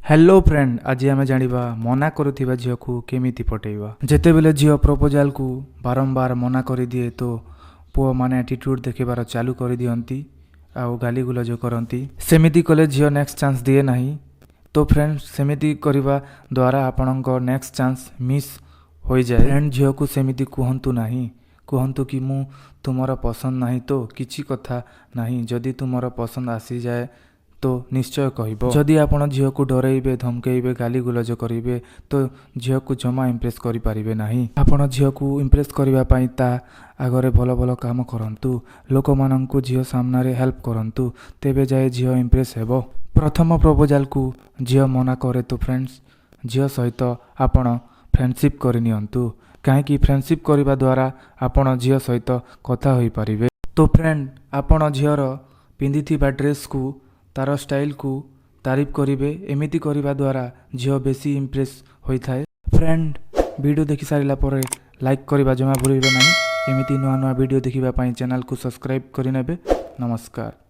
Hello friend, ଆଜି ଆମେ ଜାଣିବା ମନା କରୁଥିବା ଝିଅକୁ କେମିତି ପଟେଇବା। ଯେତେବେଳେ ଝିଅ ପ୍ରପୋଜାଲକୁ ବାରମ୍ବାର ମନା କରିଦିଏ, ତ ପୁଅମାନେ ଆଟିଟ୍ୟୁଡ଼ ଦେଖେଇବାର ଚାଲୁ କରିଦିଅନ୍ତି ଆଉ ଗାଲିଗୁଲଜ କରନ୍ତି। ସେମିତି କଲେ ଝିଅ ନେକ୍ସଟ ଚାନ୍ସ ଦିଏ ନାହିଁ। ତ ଫ୍ରେଣ୍ଡ, ସେମିତି କରିବା ଦ୍ୱାରା ଆପଣଙ୍କ ନେକ୍ସଟ ଚାନ୍ସ ମିସ୍ ହୋଇଯାଏ। ଫ୍ରେଣ୍ଡ, ଝିଅକୁ ସେମିତି କୁହନ୍ତୁ ନାହିଁ। କୁହନ୍ତୁ କି ମୁଁ ତୁମର ପସନ୍ଦ ନାହିଁ ତ କିଛି କଥା ନାହିଁ, ଯଦି ତୁମର ପସନ୍ଦ ଆସିଯାଏ ତ ନିଶ୍ଚୟ କହିବ। ଯଦି ଆପଣ ଝିଅକୁ ଡରେଇବେ, ଧମକେଇବେ, ଗାଲିଗୁଲଜ କରିବେ, ତ ଝିଅକୁ ଜମା ଇମ୍ପ୍ରେସ୍ କରିପାରିବେ ନାହିଁ। ଆପଣ ଝିଅକୁ ଇମ୍ପ୍ରେସ୍ କରିବା ପାଇଁ ତା ଆଗରେ ଭଲ ଭଲ କାମ କରନ୍ତୁ, ଲୋକମାନଙ୍କୁ ଝିଅ ସାମ୍ନାରେ ହେଲ୍ପ କରନ୍ତୁ, ତେବେ ଯାଇ ଝିଅ ଇମ୍ପ୍ରେସ୍ ହେବ। ପ୍ରଥମ ପ୍ରପୋଜାଲକୁ ଝିଅ ମନା କରେ ତ ଫ୍ରେଣ୍ଡସ୍, ଝିଅ ସହିତ ଆପଣ ଫ୍ରେଣ୍ଡସିପ୍ କରିନିଅନ୍ତୁ। କାହିଁକି ଫ୍ରେଣ୍ଡସିପ୍ କରିବା ଦ୍ୱାରା ଆପଣ ଝିଅ ସହିତ କଥା ହୋଇପାରିବେ। ତ ଫ୍ରେଣ୍ଡ, ଆପଣ ଝିଅର ପିନ୍ଧିଥିବା ଡ୍ରେସ୍କୁ, ତାର ଷ୍ଟାଇଲକୁ ତାରିଫ କରିବେ। ଏମିତି କରିବା ଦ୍ୱାରା ଝିଅ ବେଶୀ ଇମ୍ପ୍ରେସ୍ ହୋଇଥାଏ। ଫ୍ରେଣ୍ଡ, ଭିଡ଼ିଓ ଦେଖି ସାରିଲା ପରେ ଲାଇକ୍ କରିବା ଜମା ଭୁଲିବେ ନାହିଁ। ଏମିତି ନୂଆ ନୂଆ ଭିଡ଼ିଓ ଦେଖିବା ପାଇଁ ଚ୍ୟାନେଲକୁ ସବସ୍କ୍ରାଇବ୍ କରିନେବେ। ନମସ୍କାର।